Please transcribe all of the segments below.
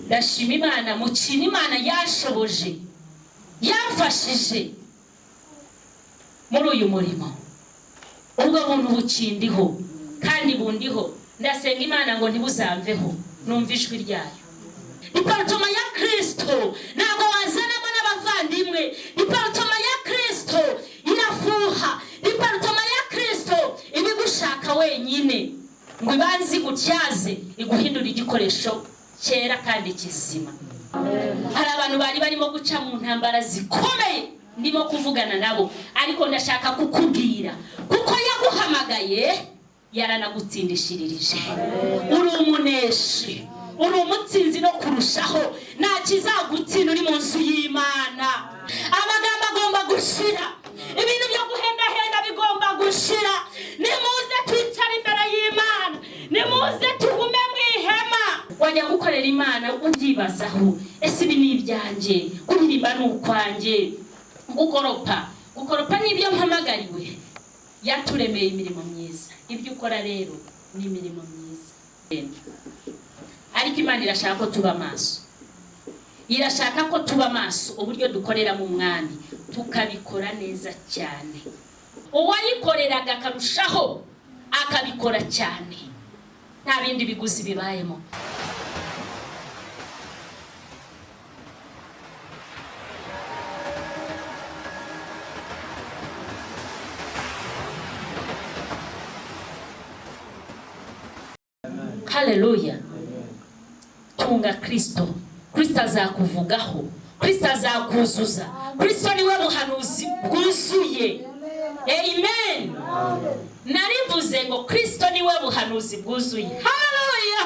Ndashima Imana mu kintu Imana yashoboje, yamfashije muri uyu murimo. Ubwo buntu bukindiho kandi bundiho. Ndasenga Imana ngo ntibuzamveho, numva ijwi ryayo. Département ya Kirisito ntabwo wazanamo n'abavandimwe. Département ya Kirisito irafuha. Département ya Kirisito iba igushaka wenyine ngo ibanze igutyaze, iguhindure igikoresho cyera kandi kizima. Hari abantu bari barimo guca mu ntambara zikomeye, ndimo kuvugana nabo, ariko ndashaka kukubwira, kuko yaguhamagaye yaranagutsindishirije. Uri umuneshi, uri umutsinzi no kurushaho. Nta kizagutsinda uri mu nzu y'Imana. Amagambo agomba gushira, ibintu byo guhendahenda bigomba gushira. Nimuze twicare imbere y'Imana, nimuze tugume mu ihema. Wajya gukorera Imana ubyibazaho: ese ibi ni ibyanjye? Kuririmba ni ukwanjye? Gukoropa, gukoropa ni ibyo mpamagariwe? Yaturemeye imirimo myiza. Ibyo ukora rero ni imirimo myiza, ariko Imana irashaka ko tuba maso, irashaka ko tuba maso uburyo dukorera mu Mwami, tukabikora neza cyane. Uwayikoreraga akarushaho akabikora cyane, nta bindi biguzi bibayemo. Haleluya! Tunga Kirisito, Kirisito azakuvugaho, Kirisito azakuzuza. Kirisito niwe buhanuzi bwuzuye. Amen. Narivuze ngo Kirisito niwe buhanuzi bwuzuye. Haleluya!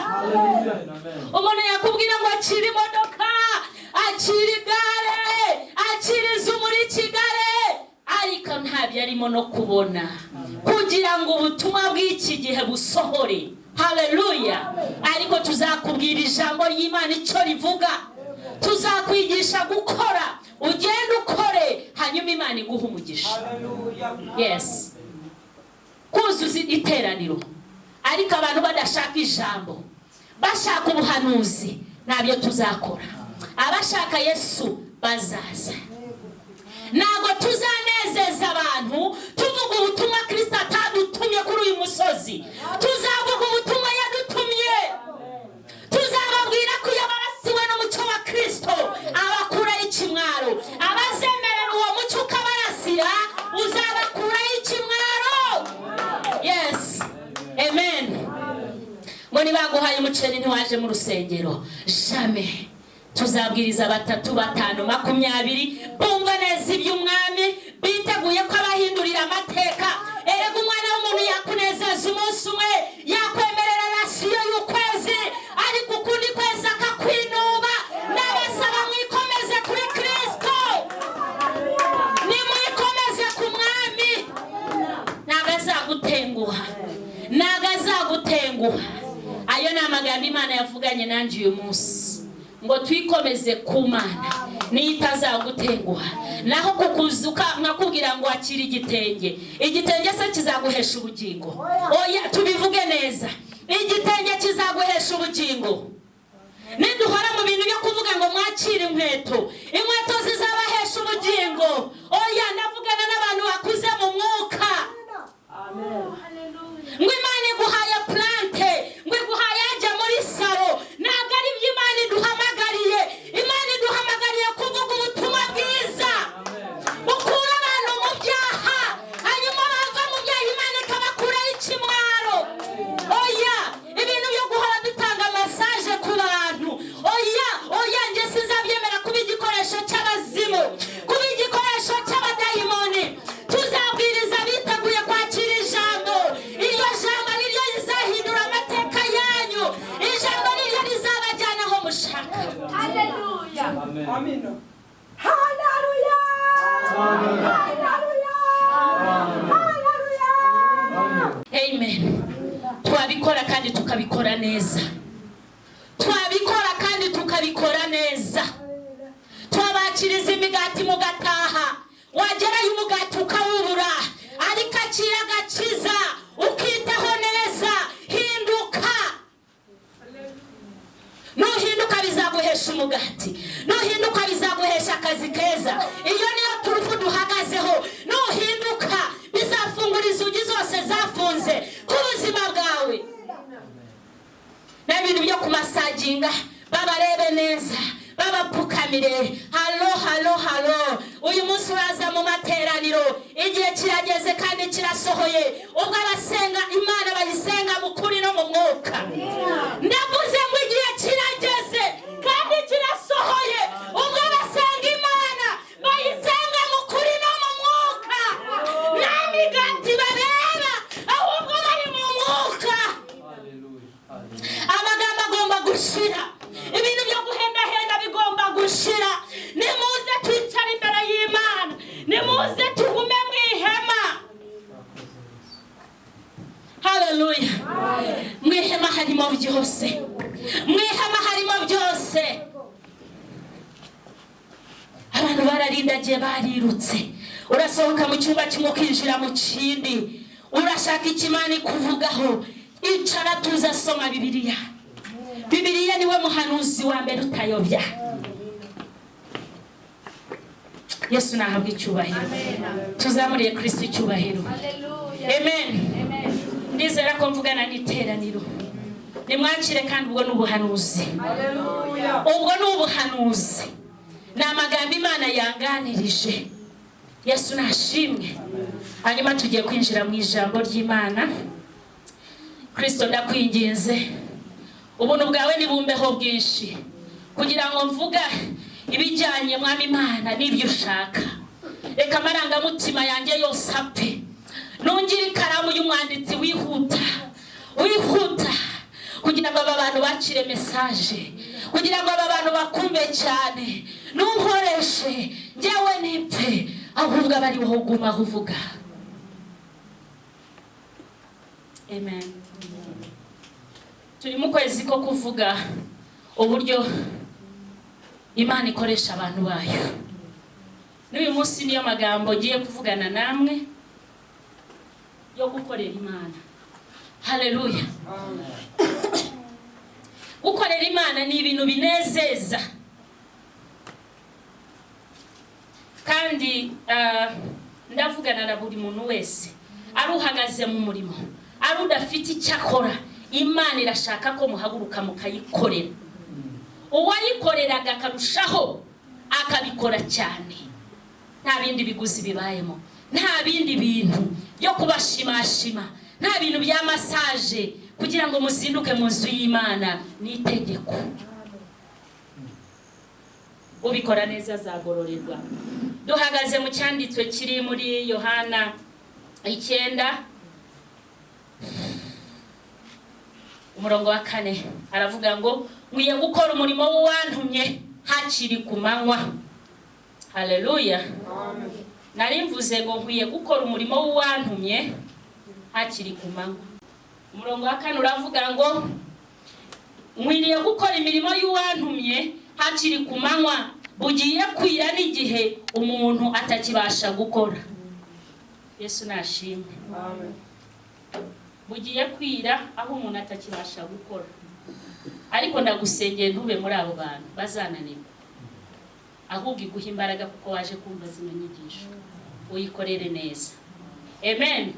Umuntu yakubwira ngo akira imodoka, akira igare, akira inzu muri Kigali, ariko ntabyo arimo no kubona kugira ngo ubutumwa bw'iki gihe busohore. Haleluya! Ariko tuzakubwira ijambo ry'Imana icyo rivuga, tuzakwigisha gukora, ugende ukore, hanyuma Imana iguha umugisha. Yes, kuzuza iteraniro ariko abantu badashaka ijambo, bashaka ubuhanuzi, ntabyo tuzakora. Abashaka Yesu bazaza. Ntabwo tuzanezeza abantu tuvuga ubutumwa Kirisito atadutumye kuri uyu musozi. Tuzavuga ubutumwa yadutumye. Tuzababwira ko iyo barasiwe n'umucyo wa Kirisito abakuraho ikimwaro. Abazemerera uwo mucyo ukabarasira, uzabakuraho ikimwaro. Yes, amen. Ngo nibaguhaye umuceri ntiwaje mu rusengero, jamais. Tuzabwiriza batatu, batanu, 20, bumva neza iby'Umwami, biteguye ko abahindurira amateka. Erega umwana w'umuntu yakunezeza umunsi umwe, yakwemerera ration y'ukwezi, ariko ukundi kwezi akakwinuba. N'abasaba mwikomeze kuri Kirisito, nimwikomeze ku Mwami. Ntabwo azagutenguha, ntabwo azagutenguha. Ayo ni amagambo Imana yavuganye nanjye uyu munsi, ngo twikomeze ku Mana, niyo itazagutenguha. Naho kukuzuka nkakubwira ngo akira igitenge, igitenge se kizaguhesha ubugingo? Oya, tubivuge neza: igitenge kizaguhesha ubugingo? Niduhora mu bintu byo kuvuga ngo mwakire inkweto, inkweto zizabahesha ubugingo? Oya. Ndavugana n'abantu bakuze mu mwuka. Ngo Imana iguhaye plante, ngo iguhaye ajya muri salon, ntabwo ari byo Imana iduhamagariye. Imana iduhamagariye kuvuga ubutumwa bwiza bukura abantu mu byaha, hanyuma bava mu byaha Imana ikabakuraho ikimwaro. Oya, ibintu byo guhora dutanga massage ku bantu, oya, oya. Njye sinzabyemera kuba igikoresho cy'abazimu, kuba igikoresho cy'abadayimoni. Tuzabwiriza biteguye kwakira ijambo. Iryo jambo niryo rizahindura amateka yanyu, ijambo niryo rizabajyana aho mushaka. Hallelujah. Amina. Hallelujah. Hallelujah. Hallelujah. Amen. Twabikora kandi tukabikora neza, twabikora kandi tukabikora neza. Twabakiriza imigati mugataha, wagerayo umugati ukawubura, ariko akira agakiza, ukitaho neza. Hinduka, nuhinduka bizaguhesha. umugati. Nuhinduka bizaguhesha akazi keza. Iyo niyo turufu duhagazeho. Nuhinduka bizafungura inzugi zose zafunze ku buzima bwawe. N'ibintu byo kumasaginga babarebe neza, babapfukamire. Halo, halo, halo! Uyu munsi uraza mu materaniro, igihe kirageze kandi kirasohoye ubwo abasenga Imana bayisenga mu kuri no mu mwuka. Ndavuze ngo igihe kirageze kandi kirasohoye ubwo abasenga Imana bayisenga mu kuri no mu mwuka, nta migati bareba, ahubwo bari mu mwuka. Amagambo agomba gushira, ibintu byo guhendahenda bigomba gushira. Nimuze twicare imbere y'Imana, nimuze tugume mu ihema. Haleluya! Mu ihema harimo byose, mu ihema harimo byose. Abantu bararindagiye, barirutse. Urasohoka mu cyumba kimwe ukinjira mu kindi, urashaka icyo Imana ikuvugaho. Icara, tuza, soma Bibiliya. Bibiliya niwe muhanuzi wa mbere utayobya. Yesu nahabwa icyubahiro. Tuzamuriye Kristo icyubahiro. Amen. Ndizera ko mvugana n'iteraniro. Nimwakire, kandi ubwo ni ubuhanuzi, ubwo ni ubuhanuzi, ni amagambo Imana yanganirije. Yesu nashimwe. Hanyuma tugiye kwinjira mu ijambo ry'Imana. Kristo, ndakwinginze, ubuntu bwawe nibumbeho bwinshi kugira ngo mvuga ibijyanye, Mwami Imana, n'ibyo ushaka. Reka amarangamutima yanjye yose apfe, nungire ikaramu y'umwanditsi wihuta, wihuta, kugira ngo aba bantu bakire message, kugira ngo aba bantu bakumve cyane. Ntunkoreshe njyewe nipfe, ahubwo aba ari wowe ugumaho uvuga. Amen. Turi mu kwezi ko kuvuga uburyo Imana ikoresha abantu bayo. N'uyu munsi niyo magambo ngiye kuvugana namwe yo gukorera Imana. Haleluya! Gukorera Imana ni ibintu binezeza kandi ndavugana na buri muntu wese, ari uhagaze mu murimo, ari udafite icyo akora. Imana irashaka ko muhaguruka mukayikorera. Uwayikoreraga akarushaho akabikora cyane, nta bindi biguzi bibayemo, nta bindi bintu byo kubashimashima, nta bintu bya massage kugira ngo muzinduke mu nzu y'Imana. Ni itegeko, ubikora neza azagororerwa. Duhagaze mu cyanditswe kiri muri Yohana 9, umurongo wa 4. Aravuga ngo: "Nkwiye gukora umurimo w'uwantumye hakiri ku manywa." Haleluya! Nari mvuze ngo nkwiye gukora umurimo w'uwantumye hakiri ku manywa. Umurongo wa 4 uravuga ngo: "Nkwiriye gukora imirimo y'uwantumye hakiri ku manywa, bugiye kwira n'igihe umuntu atakibasha gukora." Yesu nashimwe. Bugiye kwira aho umuntu atakibasha gukora. Ariko ndagusengeye, ntube muri abo bantu bazananirwa, ahubwo iguha imbaraga, kuko waje kumva zino nyigisho, uyikorere neza. Amen.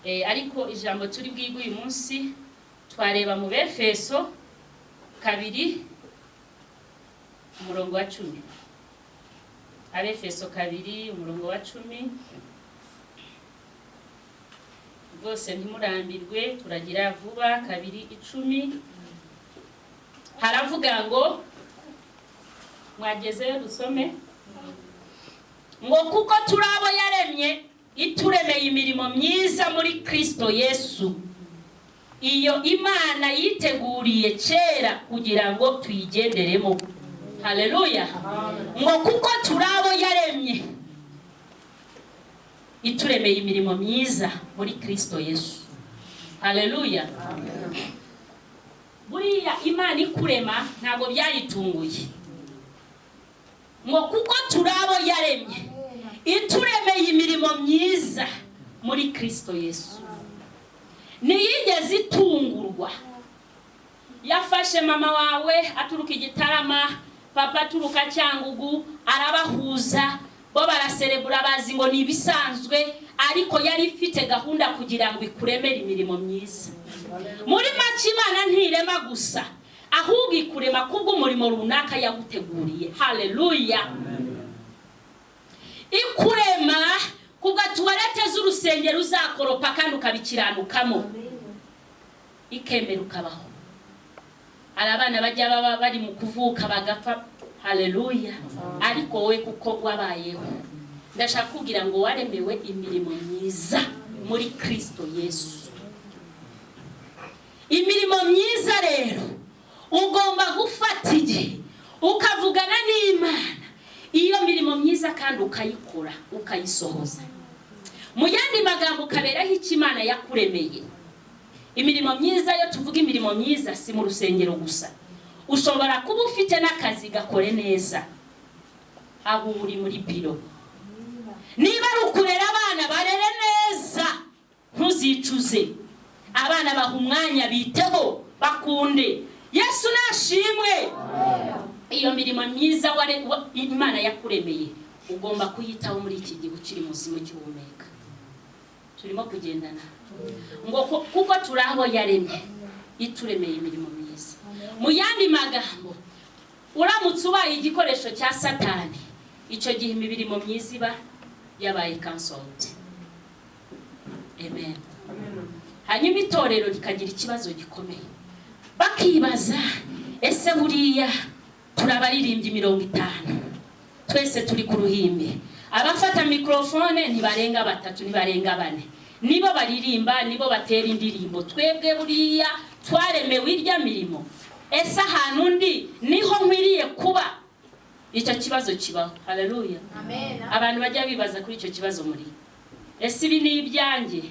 Ariko ijambo turi bwige uyu munsi twareba mu Befeso 2, umurongo wa 10. Abefeso 2, umurongo wa 10. Rwose ntimurambirwe, turagira vuba. 2:10 haravuga ngo, mwagezeyo? Dusome ngo: "Kuko turi abo yaremye, ituremeye imirimo myiza muri Kristo Yesu, iyo Imana yiteguriye kera kugira ngo tuyigenderemo." Haleluya! Ngo kuko turi abo yaremye, ituremeye imirimo myiza muri Kristo Yesu. Haleluya! Buriya Imana ikurema ntabwo byayitunguye. Ngo kuko turi abo yaremye, ituremeye imirimo myiza muri Kristo Yesu. Ntiyigeze itungurwa. Yafashe mama wawe aturuka Igitarama, papa aturuka Cyangugu, arabahuza, bo baraserebura, bazi ngo ni ibisanzwe, ariko yari ifite gahunda kugira ngo ikuremere imirimo myiza. Muri make, Imana ntirema gusa, ahubwo ikurema kubw'umurimo runaka yaguteguriye. Haleluya! Ikurema kubwa toilette z'urusengero uzakoropa kandi ukabikiranukamo, ikemera ukabaho. Hari abana bajya baba bari mu kuvuka bagapfa. Haleluya! Ariko wowe kuko wabayeho, ndashaka kubwira ngo waremewe imirimo myiza muri Kristo Yesu. Imirimo myiza rero, ugomba gufata igihe ukavugana n'Imana iyo mirimo myiza, kandi ukayikora, ukayisohoza. Mu yandi magambo, ukaberaho icyo Imana yakuremeye. Imirimo myiza, iyo tuvuga imirimo myiza, si mu rusengero gusa. Ushobora kuba ufite n'akazi, gakore neza aho uri muri biro. Niba ari ukurera abana, barere neza, ntuzicuze. Abana baha umwanya, biteho, bakunde. Yesu nashimwe! Iyo mirimo myiza Imana yakuremeye, ugomba kuyitaho muri iki gihe ukiri muzima, ugihumeka. Turimo kugendana ngo kuko turi aho yaremye, ituremeye imirimo myiza. Mu yandi magambo, uramutse ubaye igikoresho cya Satani, icyo gihe imirimo myiza iba yabaye cancelled. Amen. Hanyuma itorero rikagira ikibazo gikomeye, bakibaza: ese buriya turabaririmbyi 50, twese turi ku ruhimbi, abafata mikorofone ntibarenga batatu, ntibarenga bane, nibo baririmba, nibo batera indirimbo, twebwe buriya twaremewe irya mirimo? Ese ahantu ndi niho nkwiriye kuba? Icyo kibazo kibaho. Haleluya! Amen. Abantu bajya bibaza kuri icyo kibazo muri: ese ibi ni ibyanjye?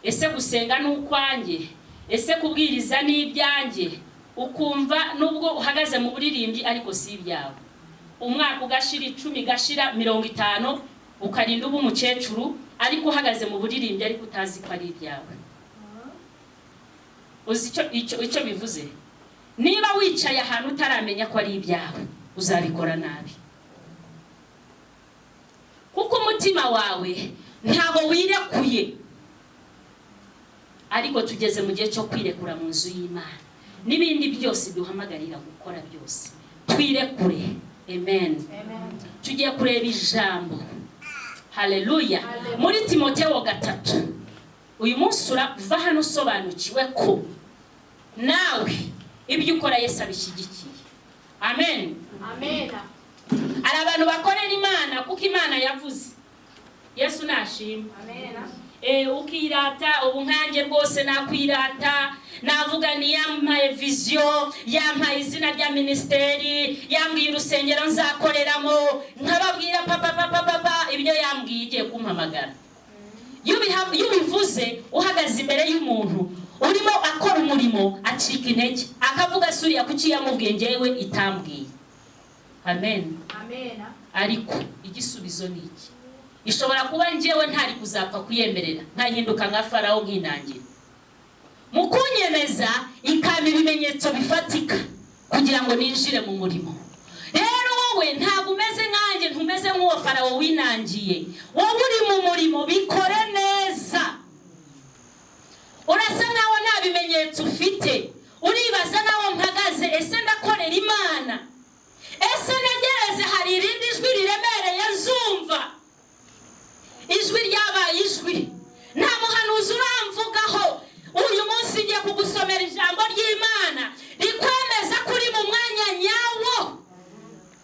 Ese gusenga ni ukwanjye? Ese kubwiriza ni ibyanjye? Ukumva nubwo uhagaze mu buririmbyi, ariko si ibyawe. Umwaka ugashira, 10 gashira, 50, ukarinda uba umukecuru, ariko uhagaze mu buririmbyi, ariko utazi ko ari ibyawe. Uzi icyo bivuze? Niba wicaye ahantu utaramenya ko ari ibyawe, uzabikora nabi, kuko umutima wawe ntabwo wirekuye. Ariko tugeze mu gihe cyo kwirekura mu nzu y'Imana n'ibindi byose duhamagarira gukora byose, twirekure. Amen. Amen. Tugiye kureba ijambo. Haleluya! Muri Timoteo 3, uyu munsi urava hano usobanukiwe ko nawe ibyo ukora Yesu abishyigikiye. Amen. Amen. Hari abantu bakorera Imana kuko Imana yavuze. Yesu nashima! Amen. Ukirata ubu nkanjye rwose nakwirata, navuga ni yampaye vision, yampaye izina rya minisiteri, yambwiye urusengero nzakoreramo, nkababwira papa papa papa ibyo yambwiye igiye kumpamagara. Iyo ubivuze uhagaze imbere y'umuntu urimo akora umurimo, acika intege, akavuga: suriya kuki yamubwiye, ngewe itambwiye? Amen. Amen. Ariko igisubizo ni iki: ishobora kuba njyewe ntari kuzapfa kuyemerera, nkahinduka nka Farawo, nkinangira. Mu kunyemeza ikampa ibimenyetso bifatika kugira ngo ninjire mu murimo. Rero wowe ntabwo umeze nkanjye, ntumeze nk'uwo Farawo winangiye. Wowe uri mu murimo, bikore neza. Urasa nkaho nta bimenyetso ufite, uribaza naho mpagaze: ese ndakorera Imana? Ese ntegereze hari irindi jwi riremereye nzumva? Ijwi ryabaye ijwi, nta muhanuzi uramvugaho. Uyu munsi ngiye kugusomera ijambo ry'Imana rikwemeza ko uri mu mwanya nyawo,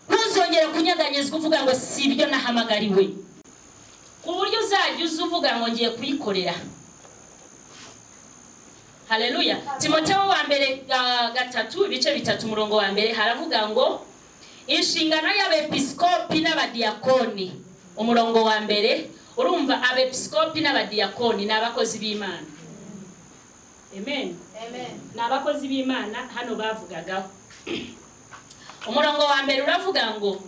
ntuzongere kunyeganyezwa uvuga ngo si ibyo nahamagariwe, ku buryo uzajya uza uvuga ngo ngiye kuyikorera. Haleluya! Timotewo wa mbere 3, ibice 3, umurongo wa mbere, haravuga ngo inshingano y'abepiskopi n'abadiyakoni. Umurongo wa mbere, urumva abepiskopi n'abadiyakoni ni abakozi b'Imana. Amen. Amen. Ni abakozi b'Imana hano bavugagaho. Umurongo wa mbere uravuga ngo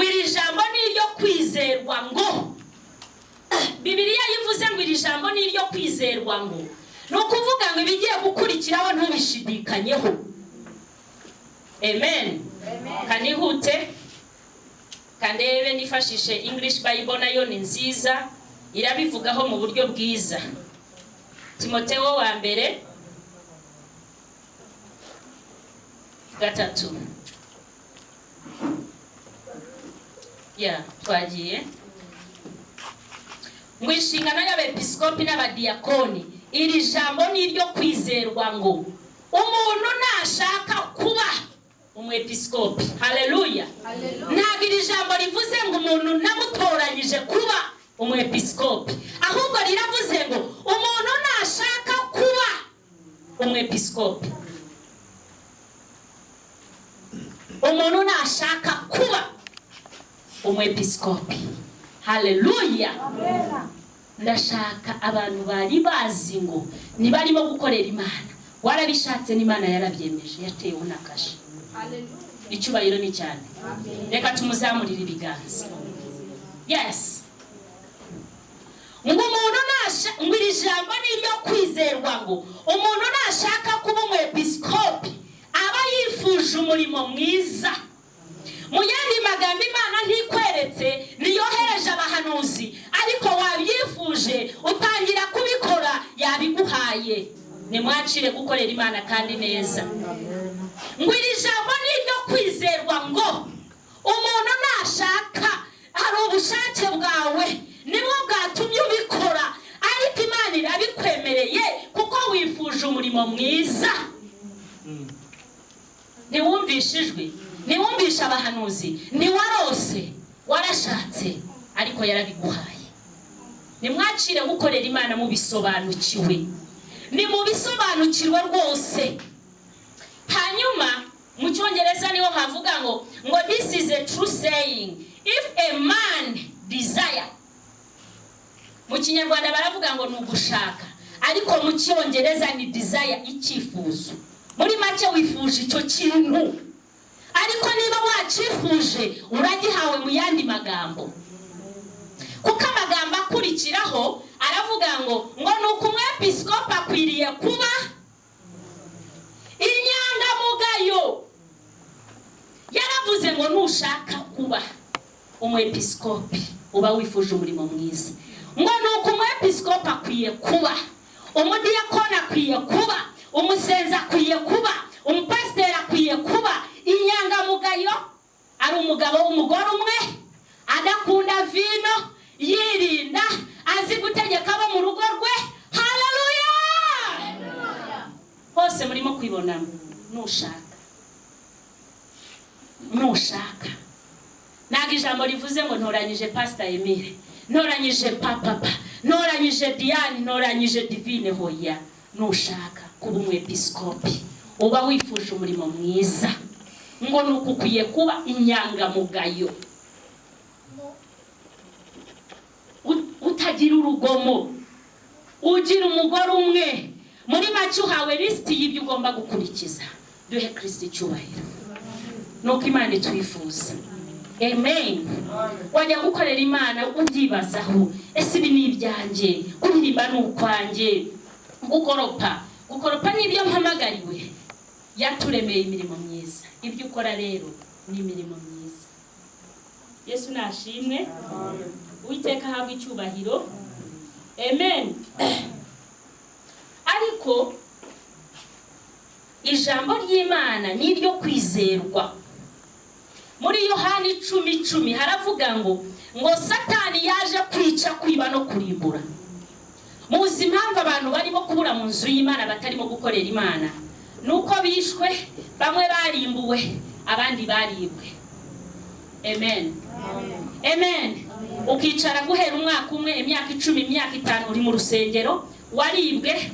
iri jambo ni iryo kwizerwa. Ngo Bibiliya yivuze ngo iri jambo ni iryo kwizerwa, ngo ni ukuvuga ngo ibigiye gukurikiraho ntubishidikanyeho. Amen. Kanihute kandebe, nifashishe English Bible, nayo ni nziza, irabivugaho mu buryo bwiza. Timoteo wa mbere 3. Ya twagiye ngo inshingano y'abepiskopi n'abadiyakoni, iri jambo ni iryo kwizerwa, ngo umuntu nashaka kuba umwepiskopi. Haleluya! Ntabwo iri jambo rivuze ngo umuntu namutoranyije kuba umwepiskopi, ahubwo riravuze ngo umuntu nashaka kuba umwepiskopi, umuntu nashaka kuba umwepiskopi. Haleluya! Ndashaka abantu bari bazi ngo ntibarimo gukorera Imana. Warabishatse n'Imana yarabyemeje, yatewe n'akashe. Icyubahiro ni cyane, reka tumuzamurire ibiganza. Yes, ngo umuntu nasha, ngo iri jambo ni iryo kwizerwa, ngo umuntu nashaka kuba umwepiskopi aba yifuje umurimo mwiza. Mu yandi magambo, Imana ntikweretse, ntiyohereje abahanuzi, ariko wabyifuje utangira kubikora, yabiguhaye. Nimwacire gukorera Imana kandi neza. Ngo iri jambo ni iryo kwizerwa, ngo umuntu nashaka, hari ubushake bwawe nibwo bwatumye ubikora, ariko Imana irabikwemereye kuko wifuje umurimo mwiza. Ntiwumvishe ijwi, ntiwumvishe abahanuzi, ntiwarose, warashatse, ariko yarabiguhaye. Nimwacire gukorera Imana mubisobanukiwe, ni mubisobanukirwe rwose. Hanyuma mu Cyongereza niho havuga ngo "This is a true saying, if a man desire." Mu Kinyarwanda baravuga ngo ni ugushaka, ariko mu Cyongereza ni desire, icyifuzo. Muri make wifuje icyo kintu, ariko niba wacyifuje uragihawe. Mu yandi magambo, kuko amagambo akurikiraho aravuga ngo ni uko umwepiskopi akwiriye kuba inyangamugayo. Yaravuze ngo nushaka kuba umwepiskopi uba wifuje umurimo mwiza. Ngo ni uko umwepiskopi akwiye kuba, umudiyakoni akwiye kuba, umusenzi akwiye kuba, umupasiteri akwiye kuba inyangamugayo, ari umugabo w'umugore umwe, adakunda vino, yirinda, azi gutegeka abo mu rugo rwe. Haleluya! Hose murimo kwibonamo. Nushaka, nushaka. Ntabwo ijambo rivuze ngo ntoranyije Pasita Emile, ntoranyije Papapa, ntoranyije Diane, ntoranyije Divine. Hoya, nushaka kuba umwepiskopi uba wifuje umurimo mwiza. Ngo ni uku ukwiye kuba inyangamugayo, utagira urugomo, ugira umugore umwe. Muri make uhawe lisiti y'ibyo ugomba gukurikiza. Duhe Kirisiti icyubahiro. Nuko Imana itwifuza. Amen. Wajya gukorera Imana ubyibazaho: ese ibi ni ibyanjye? Kuririmba ni ukwanjye? Gukoropa, gukoropa ni ibyo mpamagariwe? Yaturemeye imirimo myiza. Ibyo ukora rero ni imirimo myiza. Yesu nashimwe, Uwiteka ahabwe icyubahiro. Amen. Ariko ijambo ry'Imana ni iryo kwizerwa. Muri Yohani 10:10 haravuga ngo Satani yaje kwica, kwiba no kurimbura. Muzi impamvu abantu barimo kubura mu nzu y'Imana, batarimo gukorera Imana? Ni uko bishwe, bamwe barimbuwe, abandi baribwe. Amen, amen. Ukicara guhera umwaka umwe, imyaka 10, imyaka 5, uri mu rusengero, waribwe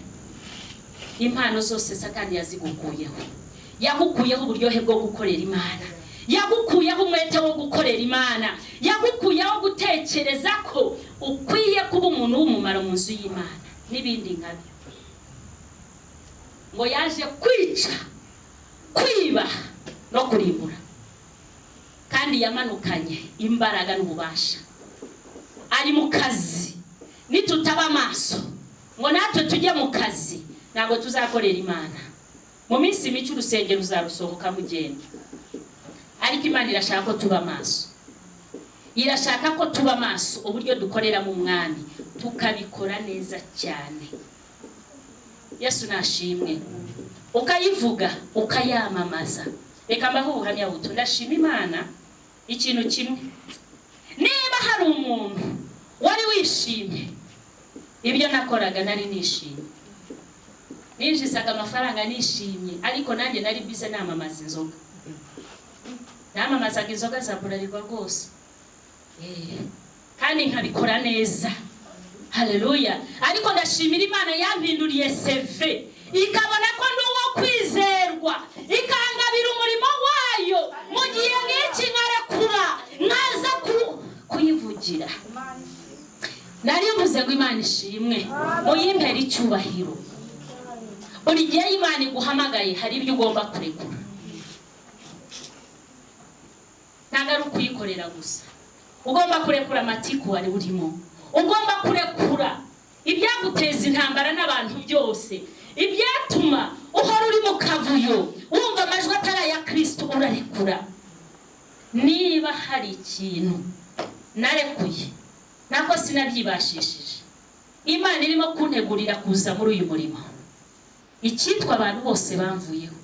impano zose. Satani yazigukuyeho. Yagukuyeho uburyohe bwo gukorera Imana, yagukuyeho umwete wo gukorera Imana, yagukuyeho gutekereza ko ukwiye kuba umuntu w'umumaro mu nzu y'Imana n'ibindi nkabyo. Ngo yaje kwica, kwiba no kurimbura, kandi yamanukanye imbaraga n'ububasha, ari mu kazi. Nitutaba amaso ngo natwe tujye mu kazi, ntabwo tuzakorera Imana. Mu minsi mike urusengero uzarusohoka mugenda. Ariko Imana irashaka ko tuba maso, irashaka ko tuba maso uburyo dukorera mu Mwami, tukabikora neza cyane. Yesu nashimwe. Ukayivuga, ukayamamaza. Reka mbahe ubuhamya buto. Ndashima Imana ikintu kimwe: niba hari umuntu wari wishimye ibyo nakoraga, nari nishimye, ninjizaga amafaranga nishimye, ariko nanjye nari bize namamaza inzoga, namamazaga inzoga za Bralirwa rwose. Kandi nkabikora neza, haleluya. Ariko ndashimira Imana yampinduriye CV, ikabona ko ndi uwo kwizerwa, ikangabira umurimo wayo mu gihe nk'iki, nkarekura nkaza kuyivugira. Nari mvuze ngo Imana ishimwe, muyimpere icyubahiro. Buri gihe Imana iguhamagaye, hari ibyo ugomba kurekura. Ntabwo ari ukuyikorera gusa, ugomba kurekura amatiku wari urimo, ugomba kurekura ibyaguteza intambara n'abantu byose, ibyatuma uhora uri mu kavuyo, wumva amajwi atari aya Kirisito, urarekura. Niba hari ikintu narekuye, nako sinabyibashishije, Imana irimo kuntegurira kuza muri uyu murimo, icyitwa abantu bose bamvuyeho,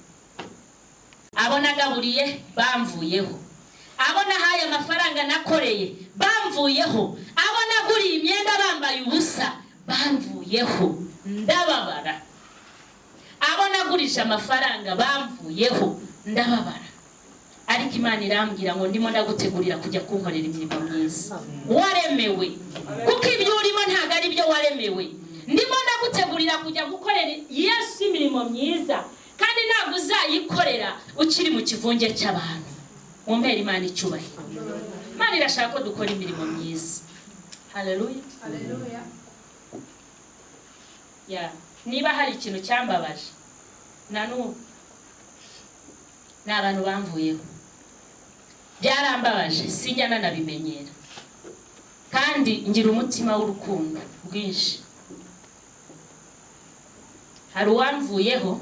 abo nagaburiye bamvuyeho, abo nahaye amafaranga nakoreye bamvuyeho, abo naguriye imyenda bambaye ubusa bamvuyeho, ndababara. Abo nagurije amafaranga bamvuyeho, ndababara. Ariko Imana irambwira ngo ndimo ndagutegurira kujya kunkorera imirimo myiza waremewe, kuko ibyo urimo ntabwo ari byo waremewe. Ndimo ndagutegurira kujya gukorera Yesu imirimo myiza, kandi ntabwo uzayikorera ukiri mu kivunge cy'abantu. Mumpere Imana icyubahiro. Imana irashaka ko dukora imirimo myiza, haleluya. Haleluya. Ya, niba hari ikintu cyambabaje na n'ubu, ni abantu bamvuyeho. Byarambabaje, sinjya nanabimenyera, kandi ngira umutima w'urukundo rwinshi. Hari uwamvuyeho,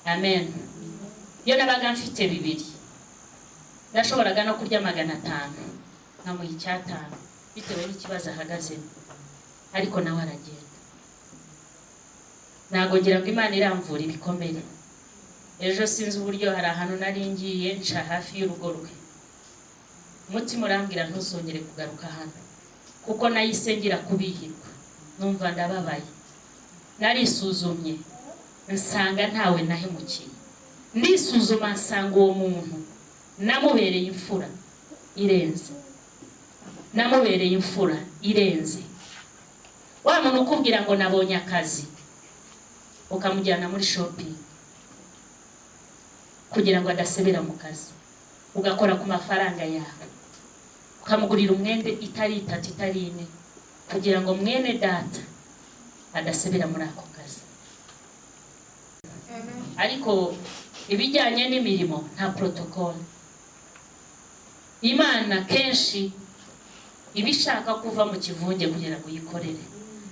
amen. Iyo nabaga mfite 2, nashoboraga no kurya 500 nkamuha 500, bitewe n'ikibazo ahagazemo, ariko nawe aragenda. Ntabwo ngira ngo Imana iramvura ibikomere. Ejo sinzi uburyo, hari ahantu nari ngiye, nca hafi y'urugo rwe, umutima urambwira ntuzongere kugaruka hano, kuko nahise ngira kubihirwa, numva ndababaye. Narisuzumye nsanga ntawe nahemukiye, ndisuzuma nsanga uwo muntu namubereye imfura irenze, namubereye imfura irenze. Wa muntu ukubwira ngo nabonye akazi, ukamujyana muri shopping kugira ngo adasubira mu kazi, ugakora ku mafaranga yawe, ukamugurira umwenda itari 3, itari 4, kugira ngo mwene data adasubira muri ako kazi. Ariko ibijyanye n'imirimo nta protocol. Imana kenshi iba ishaka kuva mu kivunge kugira ngo uyikorere.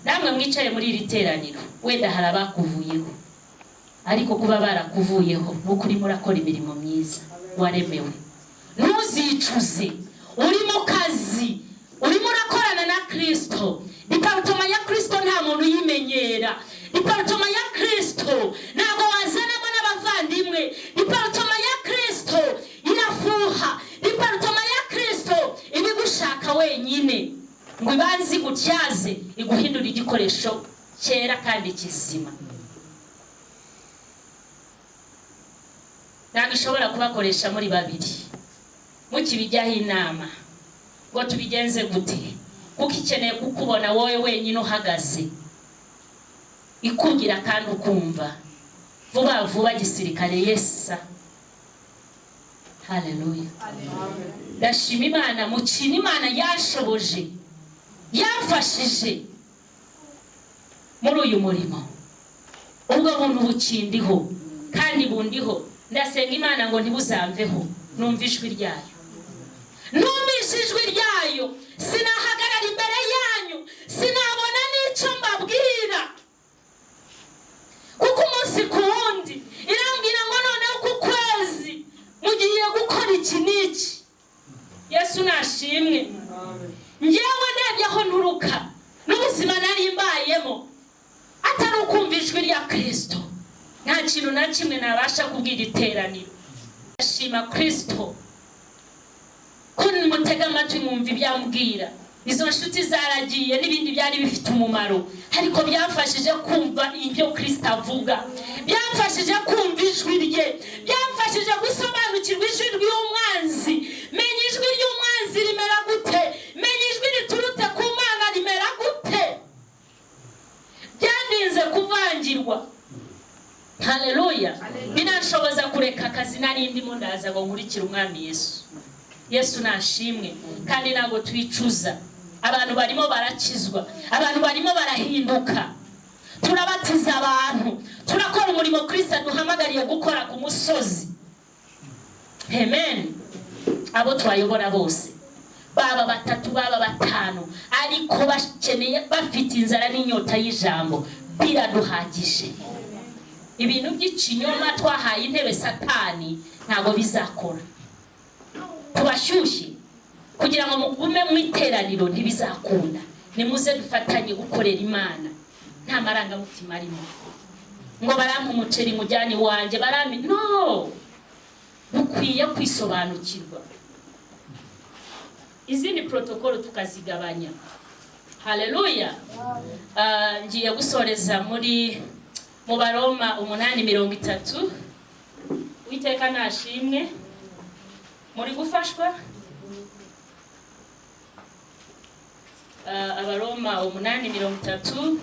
Namwe mwicaye muri iri teraniro, wenda hari abakuvuyeho, ariko kuba barakuvuyeho nuko urimo urakora imirimo myiza waremewe. Ntuzicuze. Uri mu kazi, urimo urakorana na Kristo. Département ya Kristo nta muntu uyimenyera. Département ya Kristo ntabwo wazanamo n'abavandimwe. Département ya Kristo irafuha. Département ya Kristo ibigushaka wenyine ngo ibanze igutyaze, iguhindure igikoresho cyera kandi kizima. Ntabwo ishobora kubakoresha muri babiri mukibijyaho inama ngo tubigenze gute, kuko ikeneye kukubona wowe wenyine uhagaze, ikubwira kandi ukumva vuba vuba, gisirikare yesa. Haleluya. Ndashima Imana mu kintu Imana yashoboje, yamfashije muri uyu murimo. Ubwo buntu bukindiho kandi bundiho. Ndasenga Imana ngo ntibuzamveho. Numva ijwi ryayo, numvise ijwi ryayo, sinahagarara imbere yanyu, sinabona n'icyo mbabwira, kuko umunsi ku wundi irambwira ngo noneho ku kwezi mu Tugiye gukora iki n'iki. Yesu nashimwe. Ngewe ndebye aho nturuka n'ubuzima nari mbayemo, atari ukumva ijwi rya Kirisito, nta kintu na kimwe nabasha kubwira iteraniro. Ndashima Kirisito ko mutega amatwi mwumva ibyambwira. Izo nshuti zaragiye n'ibindi byari bifite umumaro, ariko byamfashije kumva ibyo Kirisito avuga, byamfashije kumva ijwi rye, byamfashije gusobanukirwa ijwi ry'umwanzi. Menya ijwi ry'umwanzi rimera gute, menya ijwi riturutse ku Mana rimera gute. Byandinze kuvangirwa. Haleluya! Binashoboza kureka akazi nari ndimo, ndaza ngo nkurikire Umwami Yesu. Yesu nashimwe. Kandi ntabwo twicuza. Abantu barimo barakizwa, abantu barimo barahinduka, turabatiza abantu, turakora umurimo Kristo aduhamagariye gukora ku musozi. Amen. Abo twayobora bose, baba batatu, baba batanu, ariko bakeneye, bafite inzara n'inyota y'ijambo, biraduhagije. Ibintu by'ikinyoma twahaye intebe Satani ntabwo bizakora. Tubashyushye kugira ngo mugume mu iteraniro, ntibizakunda. Nimuze dufatanye gukorera Imana nta marangamutima arimo, ngo barampa umuceri mujyane iwanjye, barampa. No dukwiye kwisobanukirwa, izindi protokolo tukazigabanya. Haleluya! Ngiye gusoreza muri mu Baroma 8:30. Uwiteka nashimwe. Muri gufashwa. Abaroma 8:30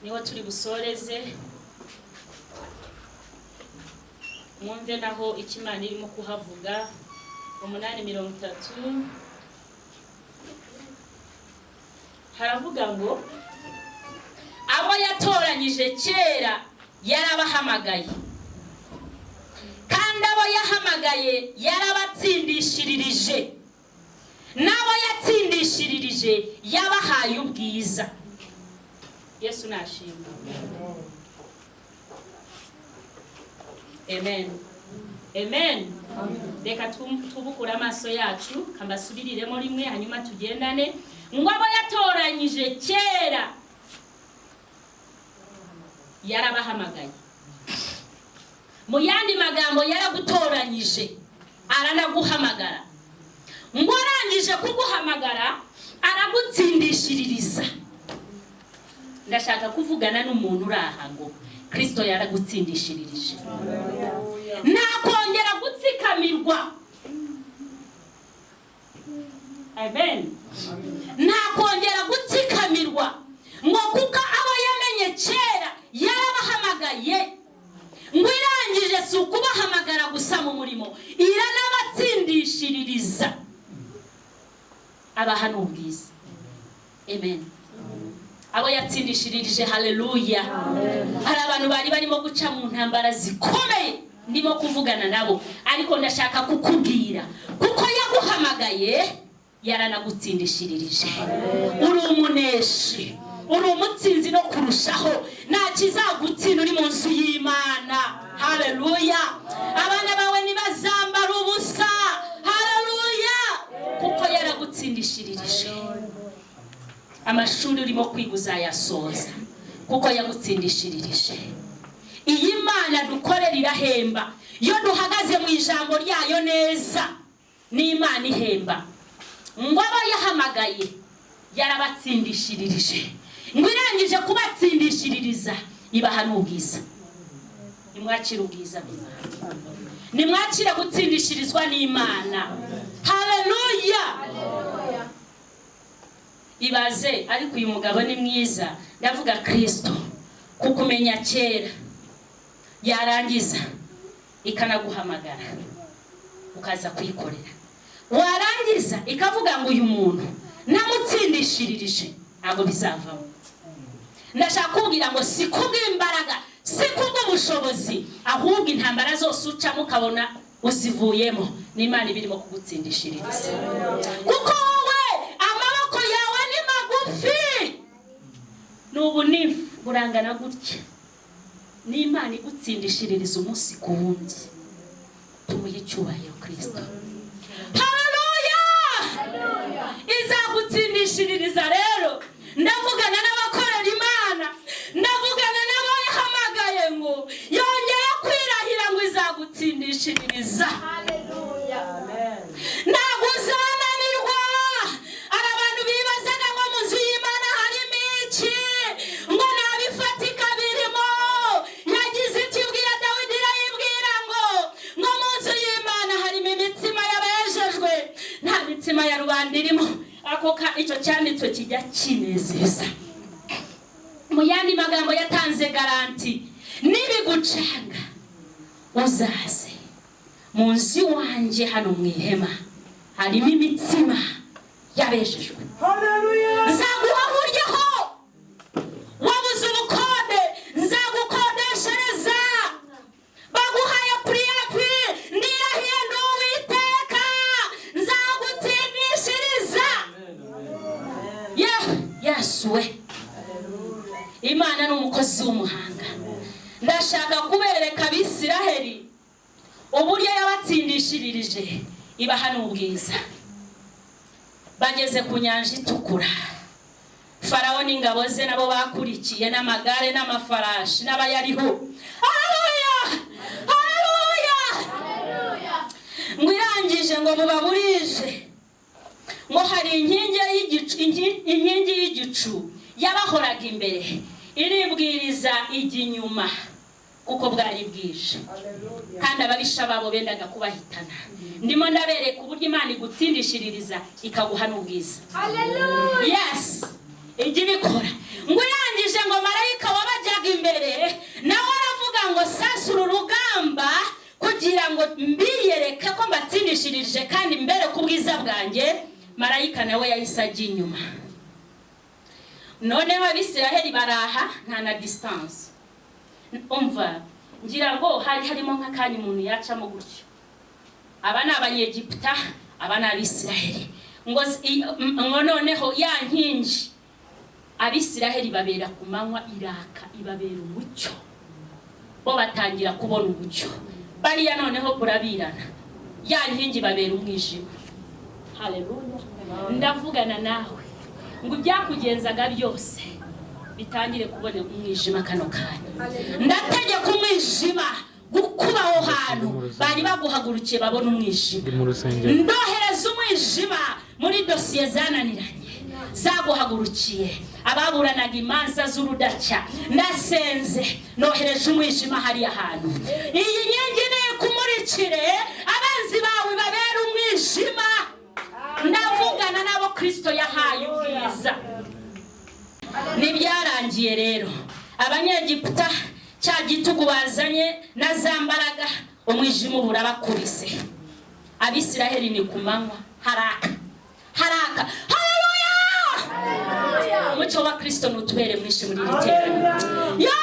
niho turi busoreze. Mwumve naho icyo Imana irimo kuhavuga. 8:30 haravuga ngo abo yatoranyije kera yarabahamagaye, kandi abo yahamagaye yarabatsindishiririje, n'abo yatsindishiririje yabahaye ubwiza. Yesu nashimwe. Amen, amen. Reka tubukure amaso yacu, kambasubiriremo rimwe, hanyuma tugendane. Ngo abo yatoranyije kera yarabahamagaye. Mu yandi magambo, yaragutoranyije aranaguhamagara. Ngo arangije kuguhamagara aragutsindishiririza. Ndashaka kuvugana n'umuntu uri aha ngo Kristo yaragutsindishiririje, ntakongera gutsikamirwa. Amen. Ntakongera gutsikamirwa, ngo kuko abo yamenye kera yarabahamagaye. Ngo irangije si ukubahamagara gusa mu murimo, iranabatsindishiririza, abaha n'ubwiza. Amen. Abo yatsindishirije, haleluya! Hari abantu bari barimo guca mu ntambara zikomeye, ndimo kuvugana nabo, ariko ndashaka kukubwira, kuko yaguhamagaye yaranagutsindishirije. Uri umuneshi, uri umutsinzi no kurushaho. Nta kizagutsinda uri mu nzu y'Imana. Haleluya! Abana bawe ntibazambara ubusa. Haleluya! Kuko yaragutsindishirije. Amashuri urimo kwiga uzayasoza kuko yagutsindishirije. Iyi Mana dukorera irahemba. Iyo duhagaze mu ijambo ryayo neza, ni Imana ihemba. Ngo abo yahamagaye yarabatsindishirije, ngo irangije kubatsindishiririza ibaha n'ubwiza. Nimwakire ubwiza bw'Imana, nimwakire gutsindishirizwa n'Imana. Haleluya! Ibaze, ariko uyu mugabo ni mwiza, ndavuga Kristo, kukumenya kera yarangiza ikanaguhamagara ukaza kuyikorera, warangiza ikavuga ngo uyu muntu namutsindishiririje ntabwo bizavamo. Ndashaka kubwira ngo si kubw'imbaraga, si kubw'ubushobozi, ahubwo intambara zose ucamo ukabona uzivuyemo, n'Imana iba irimo kugutsindishiririza. Kuko wowe amaboko yawe ni magufi, ni ubunifu burangana gutya, n'Imana igutsindishiririza umunsi ku wundi. Tumuhe icyubahiro Kristo. Haleluya! Izagutsindishiririza. Rero ndavugana n'abakorera Imana, ndavugana n'abayihamagaye, ngo yongeye kwirahira ngo izagutsindishiririza. Ntabwo uzananirwa. Hari abantu bibazaga ngo mu nzu y'Imana harimo iki, ngo nta bifatika birimo. Yagize iti ibwira Dawidi, irayibwira ngo mu nzu y'Imana harimo imitsima y'abejejwe, nta mitsima ya rubanda irimo. Ako ka icyo cyanditswe kijya kinezeza. Mu yandi magambo, yatanze garantie: nibigucanga uzaze mu nzu iwanjye, hano mu ihema harimo imitsima y'abejejwe. Nzaguha nkuryeho. Wabuze ubukode, nzagukodeshereza. Baguhaye préavis, ndirahiye ndi Uwiteka, nzagutsindishiriza. Ye Yesu we, Imana ni umukozi w'umuhanga. Ndashaka kubereka Abisiraheli uburyo yabatsindishirije, ibaha n'ubwiza. Bageze ku Nyanja Itukura, Farawo n'ingabo ze nabo bakurikiye n'amagare n'amafarashi n'abayariho. Haleluya, haleluya! Ngo irangije ngo bubaburije, ngo hari inkingi y'igicu, inkingi y'igicu yabahoraga imbere, iribwiriza ijya inyuma kuko bwari bwije kandi ababisha babo bendaga kubahitana. Ndimo ndabereka uburyo Imana igutsindishiririza, ikaguha n'ubwiza. Yes, ijya ibikora. Ngo irangije ngo marayika wabajyaga imbere nawe aravuga ngo sasura urugamba kugira ngo mbiyereke ko mbatsindishirije kandi mbere ku bwiza bwanjye. Marayika nawe yahise ajya inyuma. Noneho Abisiraheli baraha nta na distance. Umva, ngira ngo hari harimo nk'akanya umuntu yacamo gutyo. Aba ni Abanyegiputa, aba ni Abisiraheli. Ngo noneho ya nkingi Abisiraheli babera ku manywa iraka, ibabera umucyo, bo batangira kubona umucyo. Bariya noneho burabirana, ya nkingi babera umwijima. Haleluya! Ndavugana nawe ngo ibyakugenzaga byose bitangire kubona umwijima kano kanya. Ndategeka umwijima gukuba aho hantu bari baguhagurukiye, babona umwijima. Ndi mu rusengero. Ndohereza umwijima muri dosiye zananiranye zaguhagurukiye, ababuranaga imanza z'urudaca. Ndasenze, nohereje umwijima hariya hantu. Iyi nkingi nikumurikire, abanzi bawe babera umwijima. Ndavugana n'abo Kristo yahaye ubwiza. Ntibyarangiye rero, Abanyegiputa cya gitugu bazanye na za mbaraga, umwijima ubu urabakubise. Abisiraheli ni ku manywa, haraka haraka. Haleluya! Umucyo wa Kristo nutubere mwinshi muri iri teraniro. Yo,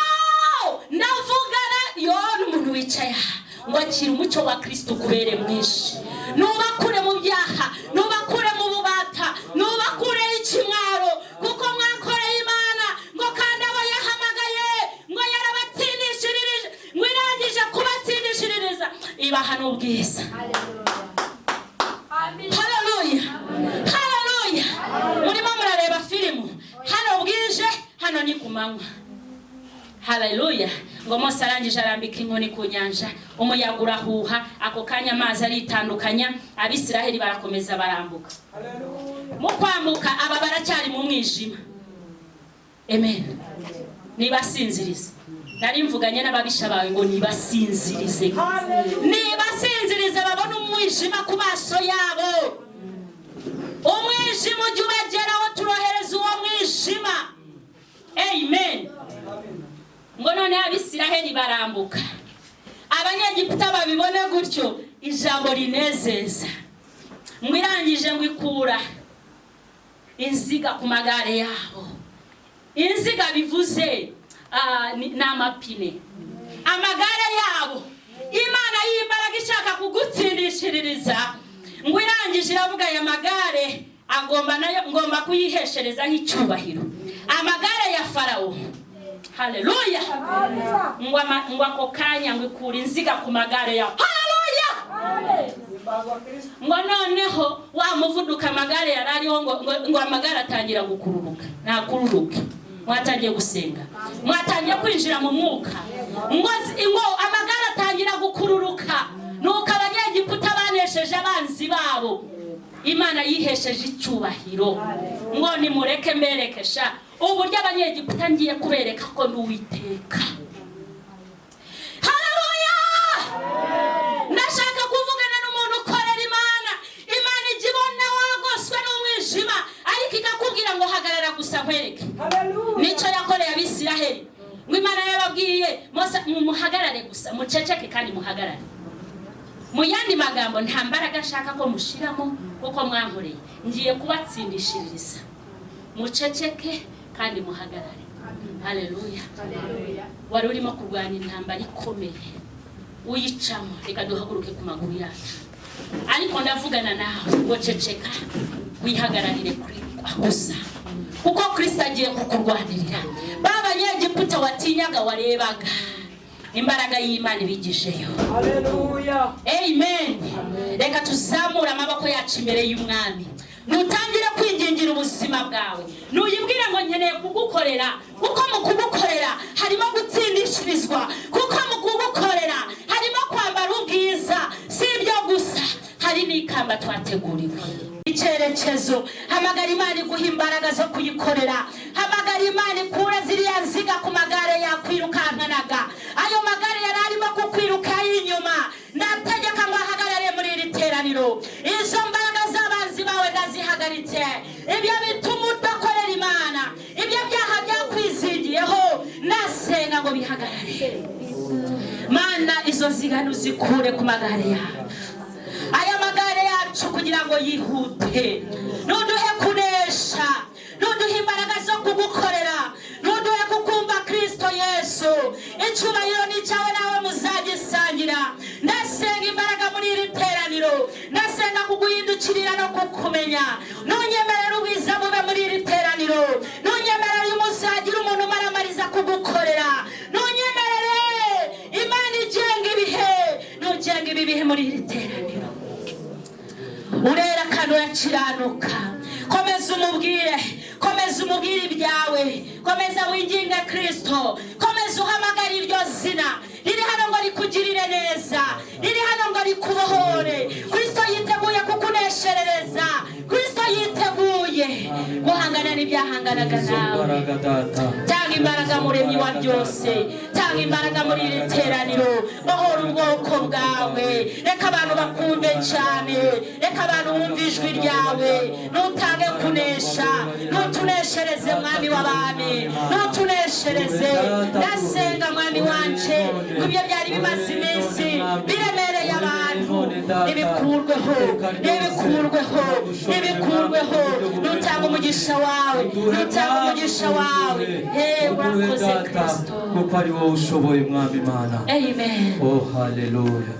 ndavugana yo n'umuntu wicaye aha ngo akira umucyo wa Kristo ukubere mwinshi, nubakure mu byaha, nubakure mu bubata, nubakure ikimwaro, kuko mwakoreye Imana. Ngo kandi abo yahamagaye ngo yarabatsindishirije, ngo irangije kubatsindishiririza ibaha n'ubwiza. Haleluya, haleluya! Murimo murareba filimu hano bwije, hano ni ku manywa. Haleluya! Ngo Mose arangije arambika inkoni ku nyanja, umuyaga urahuha, ako kanya amazi aritandukanya, Abisiraheli barakomeza barambuka. Mu kwambuka aba baracyari mu mwijima. Amen. Nibasinzirize. Nari mvuganye n'ababisha bawe ngo nibasinzirize, nibasinzirize, babone umwijima ku maso yabo. Umwijima ujya ubageraho, turohereza uwo mwijima. Amen. Ngo noneho Abisiraheli barambuka, Abanyegiputa babibone gutyo. Ijambo rinezeza, ngo irangije ngo ikura inziga ku magare yabo. Inziga bivuze ni amapine, amagare yabo. Imana y'imbaraga ishaka kugutsindishiririza, ngo irangije iravuga: aya magare agomba nayo ngomba kuyihesherezaho icyubahiro, amagare ya Farawo. Haleluya! Ngo ako kanya ngo ikura inziga ku magare yabo. Haleluya! Ngo noneho wa muvuduka amagare yari ariho, ngo amagare atangira gukururuka. Nakururuke. Mwatangiye gusenga, mwatangiye kwinjira mu mwuka. Ngo amagare atangira gukururuka. Nuko Abanyegiputa banesheje abanzi babo, Imana yihesheje icyubahiro. Ngo nimureke mberekesha uburyo Abanyegiputa ngiye kubereka ko n'Uwiteka. Haleluya! Ndashaka kuvugana n'umuntu ukorera Imana. Imana ijya ibona wagoswe n'umwijima, ariko ikakubwira ngo hagarara gusa nkwereke. Nicyo yakoreye Abisiraheli. Ngo Imana yababwiye Mose: "Muhagarare gusa, muceceke kandi muhagarare." Mu yandi magambo, nta mbaraga nshaka ko mushiramo, kuko mwankoreye ngiye kubatsindishiriza. Muceceke kandi muhagarare. Haleluya! Wari urimo kurwana intambara ikomeye, uyicamo. Reka duhaguruke ku maguru yacu. Ariko ndavugana nawe ngo ceceka, wihagararire kuri gusa, kuko Kristo agiye kukurwanirira. Ba Banyegiputa watinyaga, warebaga, imbaraga y'Imana ibigijeyo. Haleluya. Amen. Reka tuzamure amaboko yacu imbere y'Umwami. Nutangire kwingingira ubuzima bwawe, nuyibwire ngo nkeneye kugukorera, kuko mu kugukorera harimo gutsindishirizwa, kuko mu kugukorera harimo kwambara ubwiza. Si ibyo gusa, hari n'ikamba twateguriwe. Icyerekezo. Hamagara Imana iguha imbaraga zo kuyikorera. Hamagara Imana ikure ziriya nziga ku magare yakwirukankanaga. Ayo magare yari arimo kukwirukaho inyuma, ndategeka ngo ahagarare muri iri teraniro. Izo mbaraga z'abanzi bawe ndazihagaritse. Ibyo bituma udakorera Imana, ibyo byaha byakwizingiyeho, ndasenga ngo bihagarare. Mana, izo nzigano uzikure ku magare yacu, aya magare yacu, kugira ngo yihute. Nuduhe kunesha, nuduhe imbaraga zo kugukorera, nuduhe kukumva. Kristo Yesu, icyubahiro ni icyawe, nawe muzagisangira. Ndasenga imbaraga muri iri teraniro. Ndasenga kuguhindukirira no kukumenya. Nunyemerera ubwiza bube muri iri teraniro. Nunyemerera uyu munsi hagira umuntu umaramariza kugukorera. Nunyemerere, Imana igenga ibihe, nugenga ibi bihe muri iri teraniro. Urera kandi urakiranuka. Komeza umubwire, komeza umubwire ibyawe, komeza winginge Kristo, komeza uhamagare iryo zina riri hano ngo rikugirire neza, riri hano ngo rikubohore. Kristo yiteguye kukunesherereza. Kristo yiteguye guhangana n'ibyahanganaga Izo nawe. mbaraga, Data. Tanga imbaraga, Muremyi wa byose. Tanga imbaraga muri iri teraniro. Bohora ubwoko bwawe. Reka abantu bakumve cyane, reka abantu bumve ijwi ryawe. Nutange kunesha, nutuneshereze, Mwami w'abami, nutuneshereze. Ndasenga, Mwami wanje, ngo ibyo byari bimaze iminsi biremereye abantu nibikurweho, nibikurweho, nibikurweho. Nutanga umugisha wawe, nutanga umugisha wawe. Hey, Uduhe, urakoze Data, Kristo. kuko ari wowe ushoboye, Mwami Imana. Amen. Oh, haleluya.